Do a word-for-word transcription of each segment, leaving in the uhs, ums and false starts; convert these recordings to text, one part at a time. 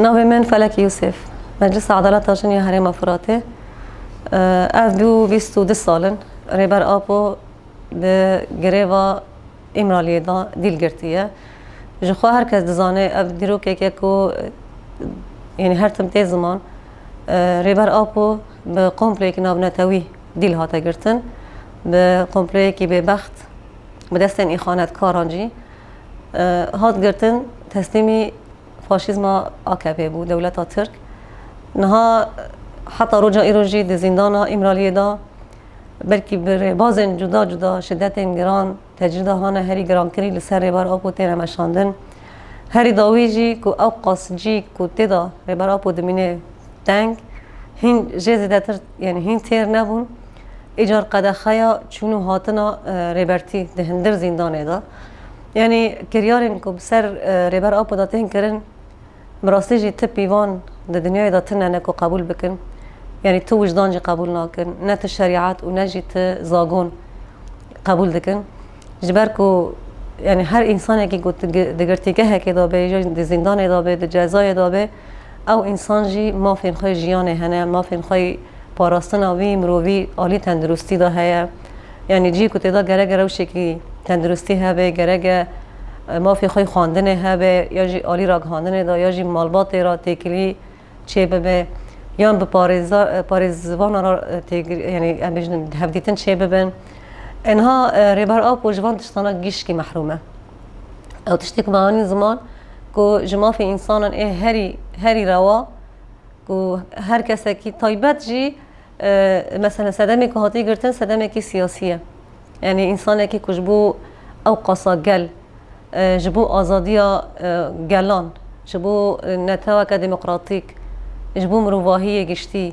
Navê min Felek Yûsif. Meclisa Edaleta Jin ya Herêma Firatê. Ev bû bîst û du sal in. Rêber Apo di girêva Îmraliyê de dîl girtiye. Ji xwe her kes dizane ev dîrokek e ku, yanî her tim tê ziman. Rêber Apo bi kompleyekî navnetewî dîl hate girtin. Bi kompleyekî bêbext, bi destên îxanetkaran jî, e, hat girtin, teslîmî faşîzma A K P bû, dewleta Tirk. Niha heta roja îro jî di zîndana Îmraliyê de, belkî bi rêbazên cuda cuda, şidetên giran, tecrîda hane herî girankirî li ser Rêber Apo têne meşandin. Herî dawî jî ku ew qas cî ku tê de Rêber Apo dimîne teng, hîn jê zêdetir, yanî hîn têr nebûn. Îcar qedexeya çûn û hatina, e, Rêbertî di hindir zîndanê de. Yanî kiryarên ku bi ser, e, Rêber Apo de tên kirin, bi rastî jî ti pîvan di dinyayê de tune ne ku qebûl bikin. Yanî tu wijdan jî qebûl nakin, ne ti şerîet û ne jî ti zagon qebûl dikin. Ji ber ku, yanî her însanekî ku di gi-, di girtîgehekê de be, ya di zîndanê de be, di cezayê de be, ew însan jî mafên xwe yê jiyanê hene, mafên xwe yê parastina wî mirovî alî tenduristî de heye. Yanî cihê ku tê de gerek e rewşekî tenduristî hebe, gerek e, e, mafê xwe yê xwendinê hebe, ya jî alî ragihandinê de, ya jî malbatê re têkilî çêbibe, yan bi parêza-, e, parêzvana re, e, têgir-, yanî em bêjin hevdîtin çêbibin. E, niha, e, Rêber Apo ji van tiştana gişkî mehrûm e. Ew tiştê ku me anî ziman ku ji mafê însanan ê herî, herî rewa ku her kesekî taybet jî, e, mesela sedemê ku hatiye girtin sedemekî siyasî ye. Yanî însanekî ku ji bo ew qasa gel, e, ji bo azadiya, e, gelan, ji bo, e, neteweke demokratîk, ji bo mirovahiyê giştî,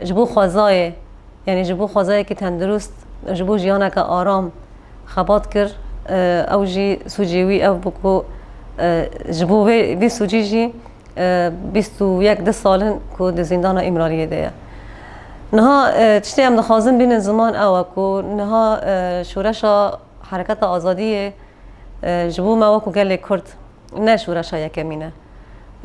ji bo xwezayê, yanî ji bo xwezayekî tendurist, ji bo jiyaneke aram xebat kir, e, ew jî sûcê wî ev bû ku, e, ji bo vê, vê sûcî jî, e, bîst û yek du sal in ku di zîndana Îmraliyê de ye. Niha, e, tiştê em dixwazin bînin ziman ew e ku niha, e, şoreşa Hereketa Azadiyê, e, ji bo me wekû gelê Kurd ne şoreşa yekemîn e.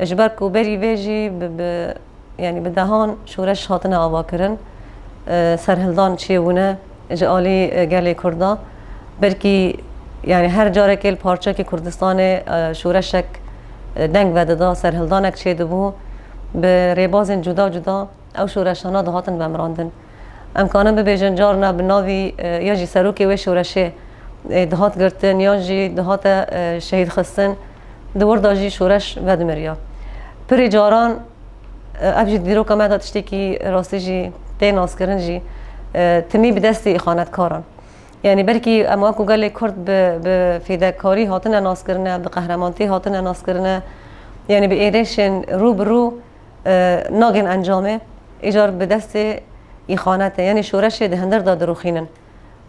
Ji ber ku berî vê jî bi, bi, yanî bi dehan şoreş hatine avakirin, e, serhildan çêbûne ji alî, e, gelê Kurda. Belkî, yanî her carekê li parçekî Kurdistanê, e, şoreşek, e, deng vedida, serhildanek çêdibû, bi rêbazên cuda cuda ew şoreşana dihatin vemirandin. Em kanin bibêjin carna bi navî, e, ya jî serokê wê şoreşê, e, dihat girtin, yan jî dihate, e, şehîd xistin, di wir de jî şoreş vedimiriya. Pirî caran, e, ev jî dîroka me de tiştekî rastî jî tê naskirin jî, e, timî bi destê îxanetkaran. Yanî belkî em wekû gelê Kurd bi, bi fêdekarî hatine naskirine, bi qehremantî hatine naskirine, yanî bi êrişên rû bi rû, e, nagên encamê, îcar bi destê îxanetê, yanî şoreşê di hindir de dirûxînin.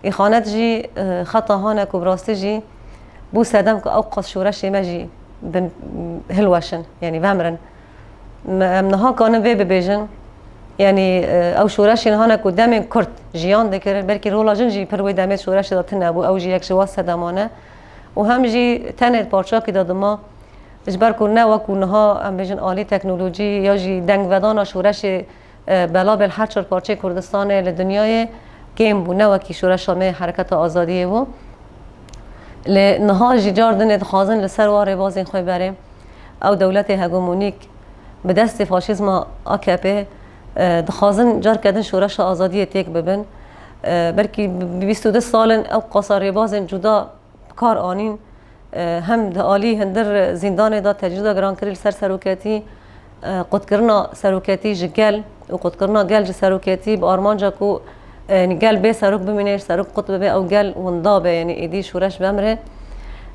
Îxanet jî, e, xeta hane ku bi rastî jî bû sedem ku ew qas şoreşê me jî bin, hilweşin, yanî vemirin. Me, em niha kanin vê bibêjin, yanî, e, ew şoreşên hane ku demên Kurd jiyan dikirin, belkî rola jin jî pir wê demê şoreşê de tune bû, ew jî yek ji wan sedeman e. Û hem jî tenê parçakî de dima, ji ber ku ne wekû niha, em bêjin, alî teknolojî ya jî dengvedana şoreşê, e, belabê li her çar parçeyê Kurdistanê li dinyayê kêm bû, ne wekî şoreşa me Hereketa Azadiyê bû. Lê niha jî car dinê dixwazin li ser wan rêbazên xwe berê. Ew dewletê hegemonîk bi destê faşîzma A K P, e, dixwazin carke din şoreşa azadiyê têk bibin. E, belkî bi bîst û du sal in ew qasa rêbazên cuda bi kar anîn. E, hem di alî hindir zîndanê de tecrîda girankirî li ser seroketî, e, qutkirina seroketî ji gel û qutkirina gel ji seroketî bi armanca ku, e, gel bê serok bimîne, serok qut bibe, ew gel winda be, yanî êdî şoreş vemire.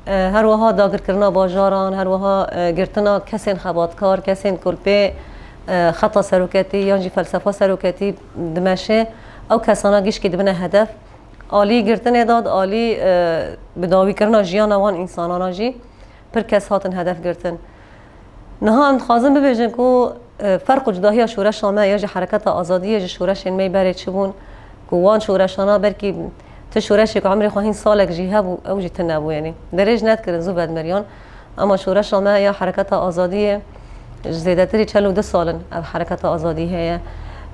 E, her wiha dagirkirina bajaran, her wiha, e, girtina kesên xebatkar, kesên ku li pê, e, xeta seroketî yan jî felsefa seroketî dimeşe, ew kesana gişkî dibine hedef. Alî girtinê de, alî, e, bidawîkirina jiyana wan însanana jî pir kes hatin hedef girtin. Niha em dixwazin bibêjin ku, e, ferq û cudahiya şoreşa me ya jî Hereketa Azadiyê ji şoreşên me yê berê çi bûn, ku wan şoreşana belkî ti şoreşê ku emrê xwe hîn salek jî hebû, ew jî tune bû, yanî dirêj nedikirin, zû vedmiriyan. Ema şoreşa me ya Hereketa Azadiyê, Ji zêdetirî çel û du sal in ev hereketa azadî heye.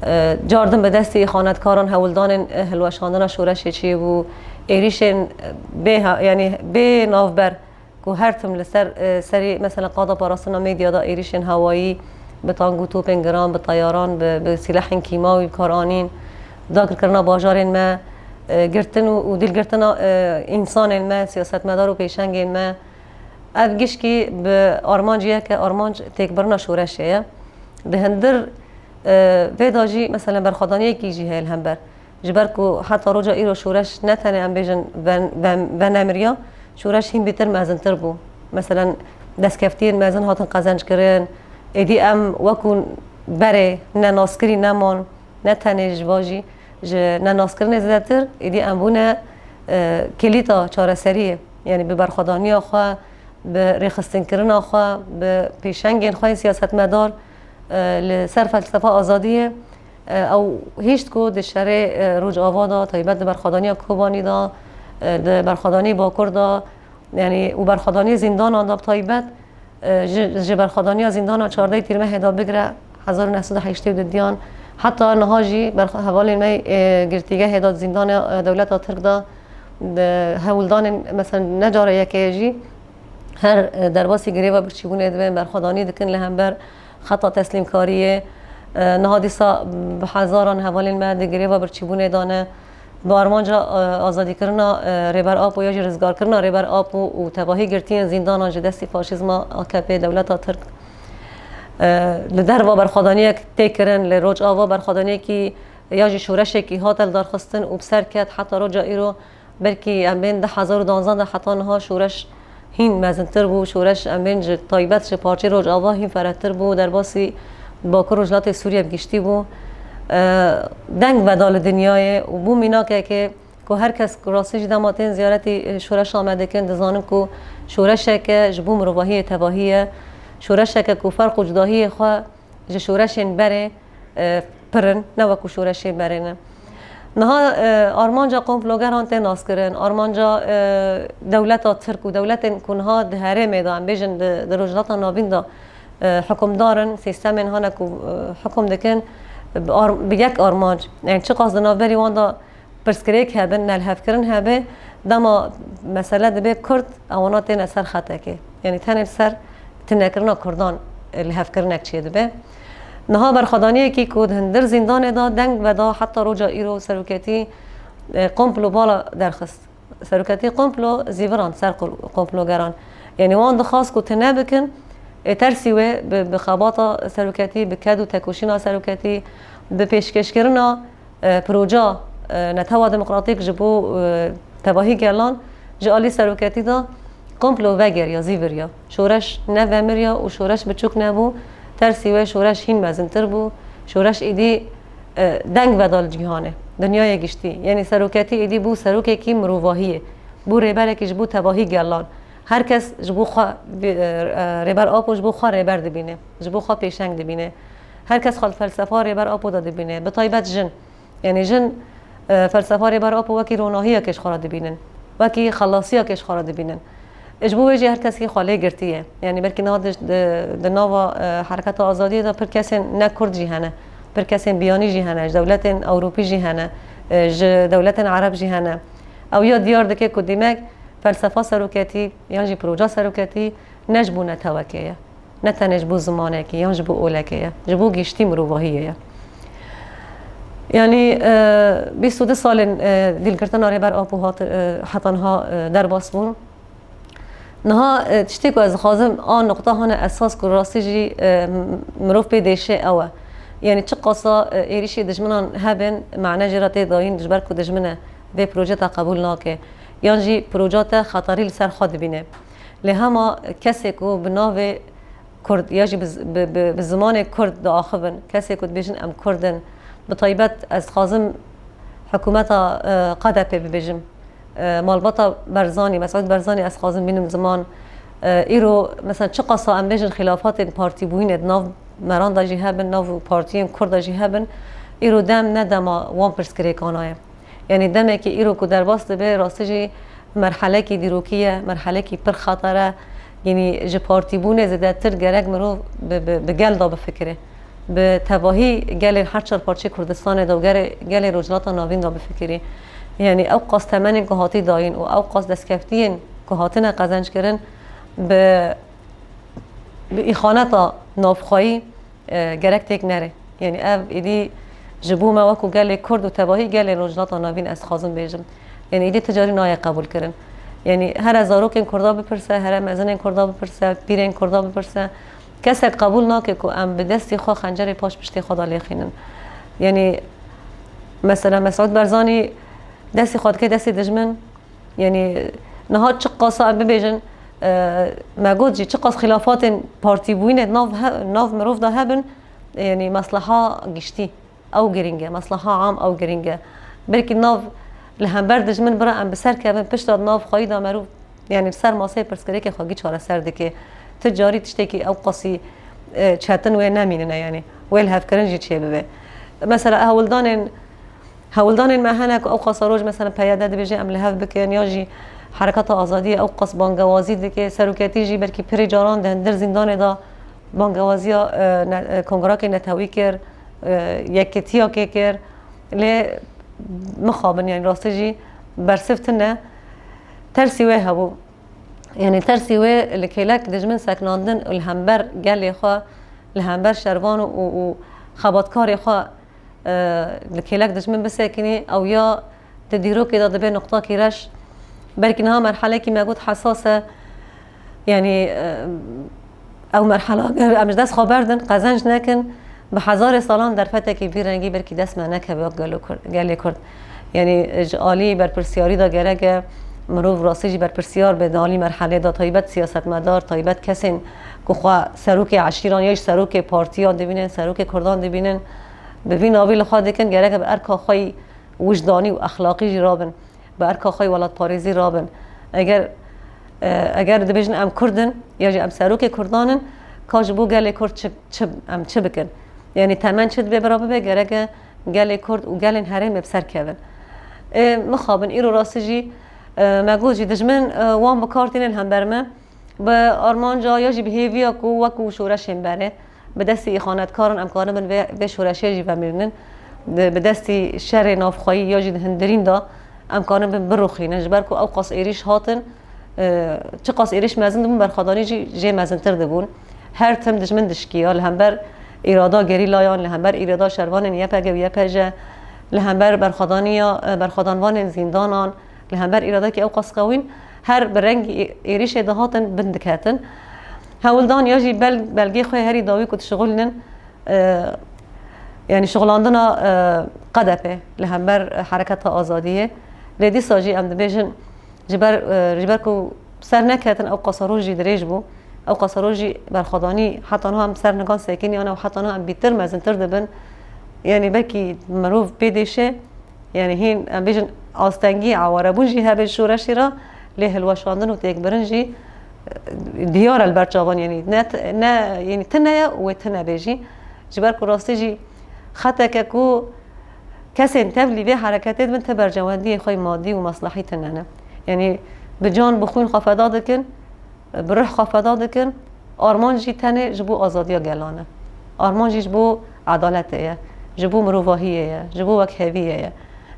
E, cardin bi destî îxanetkaran hewldanên, e, hilweşandina şoreşê çêbû. Êrîşên, e, bê ha-, yanî bê navber ku her tim li ser, e, serî, mesela, qada parastina Medya de êrîşên hewayî bi tank û topên giran, bi teyaran, bi, bi sîlehên kîmawî bi kar anîn, dagirkirina bajarên me, e, girtin û, û dîlgirtina, e, însanên me, siyasetmedar û pêşengên me. Ev gişkî bi armancê ye ke armanc têkbirina şoreşê ye. Di hindir, e, vê de jî, mesela, berxwedaniyekî jî heye li hember. Ji ber ku heta roja îro şoreş ne tenê, em bêjin, ven-, ven-, venemiriya, şoreş hîn bêtir mezintir bû. Meselen, destkeftiyên mezin hatin qezenckirin. Êdî em wekû berê nenaskirî neman, ne tenê ji va jî, ji nenaskirinê zêdetir, êdî em bûne, e, kilîta çareseriyê. Yanî bi berxwedaniya xwe, bi rêxistinkirina xwe, bi pêşengên xwe yên siyasetmedar, e, li ser felsefa azadiyê, e, ew hişt ku di şerê, e, Rojava de, taybet di berxwedaniya Kobanî de, e, di berxwedaniya Bakur de, yanî û berxwedaniya zîndanan de bi taybet, e, ji, ji berxwedaniya zîndana çardeh Tîrmehê de bigire hezar û neh sed û heştê û du diyan heta niha jî berx-, hevalên me, e, girtîgehê de, zîndana, e, dewleta Tirk de, di hewldanên, mesela, ne cara yekê ye jî, her, e, derbasî greva birçîbûnê dibin, berxwedanî dikin li hember xeta teslîmkariyê. E, niha dîsa bi hezaran hevalên me di greva birçîbûnê de ne. Bi armanca, e, azadîkirina, e, Rêber Apo ya jî rizgarkirina Rêber Apo û tevahî girtiyên zîndanan ji destî faşîzma A K P, dewleta Tirk, e, li derva berxwedaniyek tê kirin, li Rojava berxwedaniyekî ya jî şoreşekî hate lidarxistin û bi ser ket heta roja îro. Belkî em bên du hezar û duwazdeh de heta niha şoreş hîn mezintir bû. Şoreş, em bên ji taybet ji parçeyê Rojava hîn ferehtir bû. Derbasî Bakur Rojhilatê Sûriye bi giştî bû. E, deng veda li dinyayê û bû mînakekê ku her kes ku rastî jî dema tên ziyaretî, e, şoreşa me dikin, dizanin ku şoreşeke ji bo mirovahiyê tevahî ye. Şoreşeke ku ferq û cudahiyê xwe ji şoreşên berê, e, pir in, ne wekû şoreşên berê ne. Niha, e, armanca komplogeran tê naskirin, armanca, e, dewleta Tirk û dewletên ku niha di herêmê de, em bêjin di, di Rojhilata Navîn de, e, hukimdar in, sîstemên hene ku, e, hukum dikin, bi ar-, bi yek armanc. Yani çiqas di navberî wan de pirsgirêk hebin, nelhevkirin hebe, dema mesele dibe Kurd, ewana têne ser xetekê. Yanî tenê li ser tunekirina Kurdan, e, lihevkirinek çêdibe. Niha berxwedaniyekî ku di hundir zîndanê de deng veda heta roja îro seroketî, e, komplo bala derxist. Seroketî komplo zîvirand ser qol-, komplogeran. Yanî wan dixwast ku tune bikin, e, tersî wê bi, bi xebata seroketî, bi ked û tekoşîna seroketî, bi pêşkêşkirina e, proja, e, netewa demokratîk ji bo, e, tevahî gelan ji alî seroketî de komplo vegeriya, zîviriya. Şoreş nevemiriya û şoreş biçûk nebû. Tersî wê şoreş hîn mezintir bû. Şoreş êdî, e, deng veda li cîhanê, dinyayê giştî. Yanî seroketî êdî bû serokekî mirovahiyê. Bû rêberekî ji bo tevahî gelan. Her kes ji bo xwe, e, e, Rêber Apo ji bo xwe rêber dibîne. Ji bo xwe pêşeng dibîne. Her kes xwe li felsefa Rêber Apo de dibîne. Bi taybet jin. Yanî jin, e, felsefa Rêber Apo wekî ronahiyekê ji xwe re dibînin, wekî xelasiyekê ji xwe re dibînin. E, ji bo wê jî her kes hî xwe lê girtiye. Yanî belkî niha di, di, di nava, e, hereketa azadiyê de pir kesên ne kurd jî hene, pir kesên biyanî jî hene, ji dewletên ewropî jî hene, e, ji dewletên ereb jî hene. Ew ya diyar dike ku dîmek felsefa seroketî yan jî proja seroketî ne ji bo netewekê ye. Ne tenê ji bo zimanekê yan ji bo olekê ye. Ji bo giştî mirovahiyê ye. Yanî, e, bîst û du salên, e, dîlgirtina Rêber Apo hat, e, heta niha, e, derbas bûn. Niha, e, tiştê ku ez dixwazim a nuqta hane esas ku rastî jî, e, m-, mirov pê dêşe ew e. Yanî çiqasa, e, êrîşî dijminan hebin, mane jê re tê dayîn, ji ber ku dijmin e, vê proje te qebûl nake. Yan jî proja te xeterî li ser xwe dibîne. Lê hema kesê ku bi navê Kurd ya jî bi z-, bi, bi, bi zimanê Kurd diaxivin, kesê ku dibêjin em Kurd in, bi taybet ez dixwazim hikûmeta, e, K D P bibêjim. E, malbata Barzanî, Mesûd Barzanî ez dixwazim bînim ziman. E, îro, mesela, çiqasa em bêjin xîlafatên partîbûyînê di nav meran de jî hebin, nav partiyên Kurd de jî hebin, îro dem ne dema wan pirsgirêkana ye. Yanî demekî îro ku derbas dibe, rastî jî merhelekî dîrokî ye, merhelekî pir xeter e. Yanî ji partîbûnê zêdetir gerek mirov bi, bi, bi gel de bifikire. Bi tevahî gelên her çar parçeyê Kurdistanê de û gelê, gelê Rojhilata Navîn de bifikirî. Yanî ew qas temenên ku hatî dayîn û ew qas destkeftiyên ku hatine qezenc kirin bi, bi îxaneta navxweyî e, gerek têk nere. Yanî ev êdî ji bo me wekû gelê Kurd û tevahî gelên Rojhilata Navîn ez dixwazim bêjim. Yanî êdî ti carî nayê qebûlkirin. Yanî here zarokên Kurda bipirse, here mezinên Kurda bipirse, pîrên Kurda bipirse, kesek qebûl nake ku em bi destê xwe xencerê paş piştê xwe de lêxînin. Yanî mesela Mesûd Barzanî destê xwe dike destê dijmin, Yanî niha çiqasa em bibêjin, e, me got jî çiqas xilafatên partîbûyînê nav he-, nav mirov de hebin, yanî mesleha giştî ew girîng e, mesleha am ew girîng e. Belkî nav li hember dijmin bira em bi ser kevin, pişta nav xweyî de merov, yanî li ser maseyê pirsgirêkê xwegî çareser dike. Tu carî tiştekî ew qasî, e, çetin wê nemînine, yanî wê lihevkirin jî çêbibe. Mesela hewldanên Hewldanên me hene ku ew qasa roj, mesela P Y D dibêje em li hev bikin, ya jî Hereketa Azadiyê ew qas bangewazî dike, seroketî jî belkî pirê caran di hundir zîndanê de bangewaziya, e, ne-, e, kongirakê netewî kir, e, yekîtiyakê kir. Lê mixabin, yanî rastî jî bersiv tune. Tersî wê hebû. Yanî tersî wê li kêlek dijmin seknandin û li hember gelê xwe, li hember şervan û, û xebatkarê xwe e, li kêlek dijmin bisekinî, ew ya di dîrokê de dibe nuqtakî reş. Belkî niha merhelekî me got hesas e. Yanî, e, ew merhela ger em ji dest xwe berdin, qezenc nekin, bi hezarê salan derfetekî vî rengî belkî dest me nekeve wek gelo Kurd, gelê Kurd. Yanî ji alî berpirsiyarî de gerek e mirov rastî jî berpirsiyar be di alî merhelê de, taybet siyasetmedar, taybet kesên ku xwe serokê eşîran ya jî serokê partiyan dibînin, serokê Kurdan dibînin. Bi vî navî li xwe dikin, gerek e bi erka xwe yî wijdanî û exlaqî jî rabin, bi erka xwe yî welatparêzî rabin. Eger, e, eger dibêjin em Kurd in, ya jî em serokê Kurdan in, ka ji bo gelê Kurd çi, çi, em çi bikin? Yanî temen çi dibe bira bibe, gerek e gelê Kurd û gelên herêmê bi ser kevin. Ê, mixabin, îro rastî jî, e, me got jî dijmin, e, wan bi kar tînin hember me. Bi armanca ya jî bi hêviya ku wekû şoreşên berê, bi destî îxanetkaran em karibin vê, vê şoreşê jî vemîrinin. Di, bi destî şerê navxweyî ya jî di hundirîn de em karibin birûxînin. Ji ber ku ew qas êrîş hatin, e, çiqas êrîş mezin dibûn, berxwedanî jî jê mezintir dibûn. Her tim dijmin dişkiya, li hember îrada gerîlayan, li hember îrada şervanên Y P G û Y P J, li hember berxwedaniya, e, berxwedanvanên zîndanan, Li hember îradekî ew qas qewîn, her bi rengî ê-, êrîşê dihatin bin diketin. Hewldan ya jî bel-, belgê xwe herî dawî ku dişixulînin, e, yanî şixulandina, e, Q D P li hember Hereketa Azadiyê. Lê dîsa jî em dibêjin, ji ber, e, ji ber ku ser neketin ew qasa roj jî dirêj bû. Ew qasa roj jî berxwedanî heta niha em ser nigan sekinî, ana heta niha em bîtir mezintir dibin. Yanî belkî mirov pê dêşe, Yanî hîn, em bêjin, astengî, awarebûn jî hebe ji şoreşê re, lê hilweşandin û têkbirin jî, e, diyar e li ber çavan, yanî ne t-, ne, yanî tune ye û wê tune bê jî. Ji ber ku rastî jî xeteke ku kesên tevlî vê hereketê dibin ti berjewendiyê xwe yî madî û meslehî tune ne. Yanî bi can, bi xwîn xwe feda dikin, bi ruh xwe feda dikin, armanc jî tenê ji bo azadiya gelan e. Armanc jî ji bo edaletê ye, ji bo mirovahiyê ye, ji bo wekheviyê ye.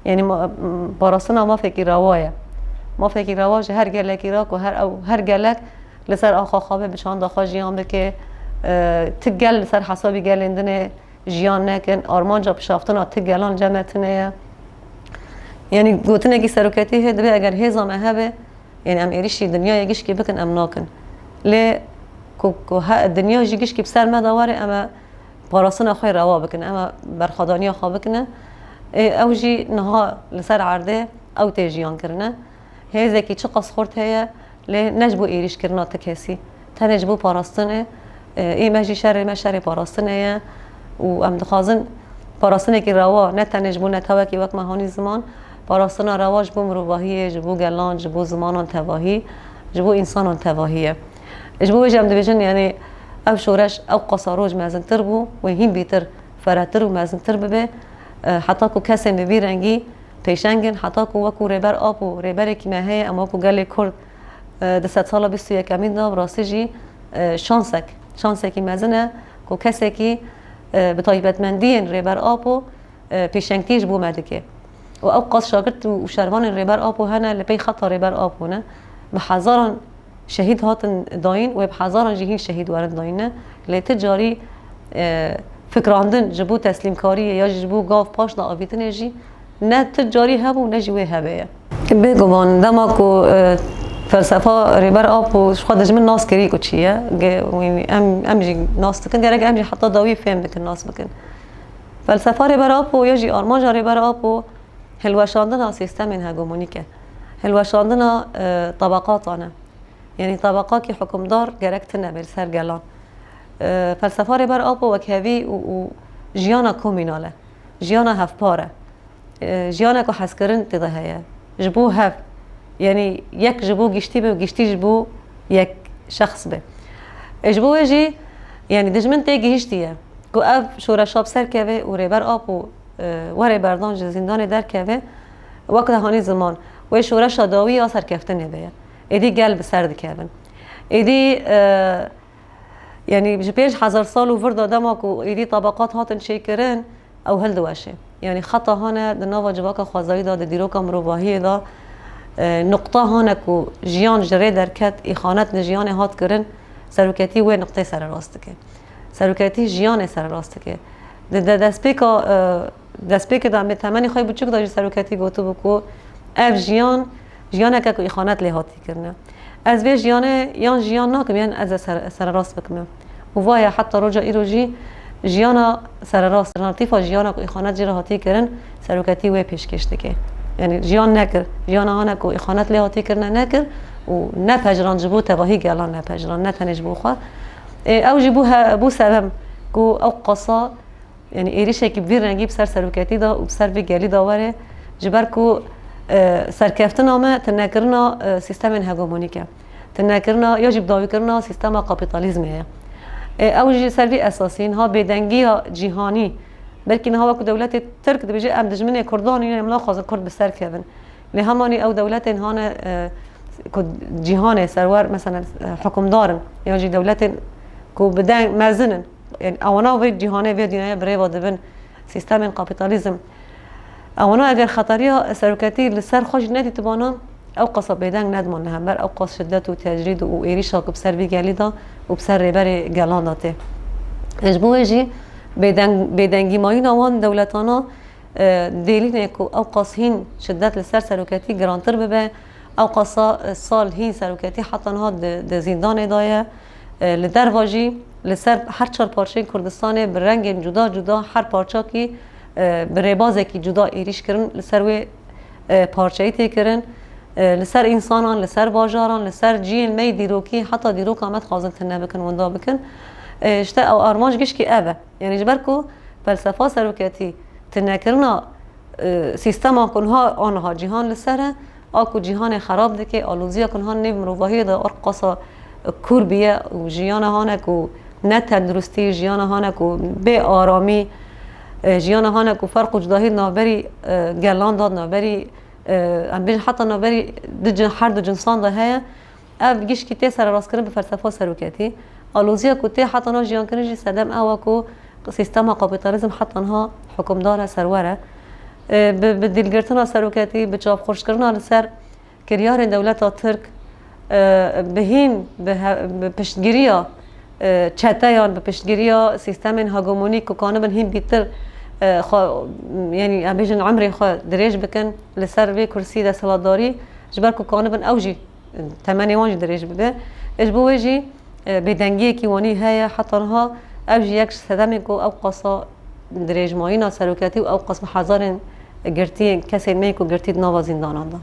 Yanî ma-, m-, parastina mafekî rewa ye. Mafekî rewa ji her gelekî re ku her ew, her gelek li ser axa xwe be, bi çanda xwe jiyan bike, e, ti gel li ser hesabî gelên din ê jiyan nekin. Armanca pişaftina ti gelan cem me tune ye. Yanî gotinekî seroketî hê dibe eger hêza me hebe, Yanî em êrîşî dinyayê gişkî bikin, em nakin. Lê ku, ku he, dinya jî gişkî bi ser me de were, em ê parastina xwe rewa bikin, em ê berxwedaniya xwe bikine. Ê, ew jî niha li ser erdê ew tê jiyan kirine. Hêzekî çiqas xurt heye, lê ne ji bo êrîşkirina ti kesî. Tenê ji bo parastinê, e, ê me jî şerê me şerê parastinê ye û em dixwazin parastinekî rewa, ne tenê ji bo netewekî wek me hanî ziman, parastina rewa ji bo mirovahiyê, ji bo gelan, ji bo zimanan tevahî, ji bo însanan tevahî ye. Ji bo wê jî em dibêjin, yanî ev şoreş ew qasa roj mezintir bû, wê hîn bîtir ferehtir û mezintir bibe, e, heta ku kesên bi vî rengî pêşeng in, heta ku wekû Rêber Apo, rêberekî me heye, em wekû gelê Kurd E, di sedsala bîst û yekemîn de bi rastî jî, e, şansek, şansekî mezin e ku kesekî, e, bi taybetmendiyên Rêber Apo, e, pêşengtî ji bo me dike. Û ew qas şagirt û, û şervanên Rêber Apo hene li pey xeta Rêber Apo ne. Bi hezaran şehîd hatin dayîn wê bi hezaran jî hîn şehîd werin dayîn ne. Lê ti carî, e, fikrandin ji bo teslîmkariyê ya jî ji bo gav paş de avîtinê jî ne ti carî hebû ne jî wê hebe ye. Bêguman dema ku, e, felsefa Rêber Apo ji xwe dijmin nas kirî ku çi ye, ge-, em, em jî nas dikin, gerek em jî heta dawî fêm bikin, nas bikin. Felsefa Rêber Apo ya jî armanca Rêber Apo hilweşandina sîstemên hegemonîk e. Hilweşandina, e, tabaqatan e. Yanî tabaqakî hukimdar gerek tune be li ser gelan. E, felsefa Rêber Apo wekhevî û, û jiyana komînal e. Jiyana hevpar e. E, jiyana ku hezkirin tê de heye. Ji bo hev. Yanî yek ji bo giştî be û giştî ji bo yek şexs be. E, ji bo wê jî, yanî dijmin tê gihiştî ye. Ku ev şoreşa bi ser keve û Rêber Apo, e, were berdan ji zîndanê derkeve, wek de hanî ziman, wê şoreşa dawî ya serkeftinê be ye. Êdî gel bi ser dikevin. Êdî, e, yanî ji pênc hezar sal û vir de dema ku êdî tabaqat hatin çêkirin, ew hildiweşe. Yanî xeta hane di nava civaka xwezayî de, di dîroka mirovahiyê de, e, nuqta hane ku jiyan ji rê derket, îxanet li jiyanê hat kirin, seroketî wê nuqtê sererast dike. Seroketî jiyanê sererast dike. Di de destpêka, e, destpêkê de em ê temenê xwe biçûk de jî seroketî gotibû ku ev jiyan, jiyaneke ku îxanet lê hatî kirine. Ez vê jiyanê yan jiyan nakim, yan ez ê ser-, sererast bikime. Û vaye heta roja îro jî jiyana sererast, alternatîfa jiyana ku îxanet jê re hatî kirin, seroketî wê pêşkêş dike. Yanî jiyan nekir, jiyana hane ku îxanet lê hatî kirine nekir û nepejirand ji bo tevahî gelan nepejirand, ne tenê ji bo xwe. Ê, ew jî bû he-, bû sebeb ku ew qasa, yanî êrîşekî bi vî rengî bi ser seroketî de û bi ser vî gelî de were, ji ber ku, e, serkeftina me tinekirina, e, sîstemên hegemonîk e. Tinekirina ya jî bidawîkirina sîstema kapîtalîzmê ye. E, ew jî ser vî esasî niha bêdengiya cîhanî, belkî niha wekî dewletê Tirk dibêje, em dijminê Kurdan in, em naxwazin Kurd bi ser kevin. Lê hemanî ew dewletên hane, e, ku cîhanê serwer, mesela, e, hukimdar in, yan jî dewletên ku bi deng mezin in, yanî ewana vê cîhanê, vê dinyayê bi rê ve dibin, sîstemên kapîtalîzm. Ewana eger xetariya seroketî li ser xwe jî nedîtibana, ew qasa bêdeng nediman li hember ew qas şiddet û tecrîd û êrîşa ku bi ser vî gelî de û bi ser rêberê gelan de tê. Ji bo wê jî bêdeng-, bêdengîmayîna wan dewletana, e, dêlîne ku ew qas hîn şiddet li ser seroketî girantir bibe, ew qasa, e, sal hîn seroketî heta niha di, di zîndanê de ye. E, li derva jî li ser her çar parçeyên Kurdistanê bi rengên cuda cuda her parçakî, e, bi rêbazekî cuda êrîş kirin, li ser wê, e, parçeyî tê kirin. E, li ser însanan, li ser bajaran, li ser cihên me yê dîrokî, heta dîroka me dixwazin tune bikin, winda bikin. E, işte ew armanc gişkî ev e. Yanî ji ber ku felsefa seroketî, tinekirina, e, sîstema ku niha aniha cîhan li ser e, a ku cîhanê xerab dike, aloziya ku niha nêv mirovahiyê de ew qasa kûr bûye û jiyana hane ku ne tenduristî, jiyana hane ku bê aramî, e, jiyana hane ku ferq û cudahî navberî, e, gelan de, navberî, e, em bêjin heta navberî du cin-, her du cinsan de heye. Ev gişkî tê sererastkirin bi felsefa seroketî. Aloziya ku tê heta nav jiyankirin jî sedem ew e ku sîstema kapîtalîzm heta niha hukimdar e, serwer e. E, bi, bi dîlgirtina seroketî, bi çavxurşkirina li ser kiryarên dewleta Tirk, e, bi hîn, bi he-, bi piştgiriya, e, çeteyan, bi piştgiriya sîstemên hegemonîk ku kanibin hîn bîtir, e, xwe, yanî em bêjin emrê xwe dirêj bikin li ser vê kursî desthilatdarî, ji ber ku kanibin ew jî temenê wan jî dirêj bibe. Ê, ji bo wê jî, e, bêdengiyekî wanî heye heta niha. Ev jî yek ji sedemên ku ew qasa dirêjmayîna seroketî û ew qas bi hezarên girtiyên kesên me yê ku girtî di nava zîndanan de.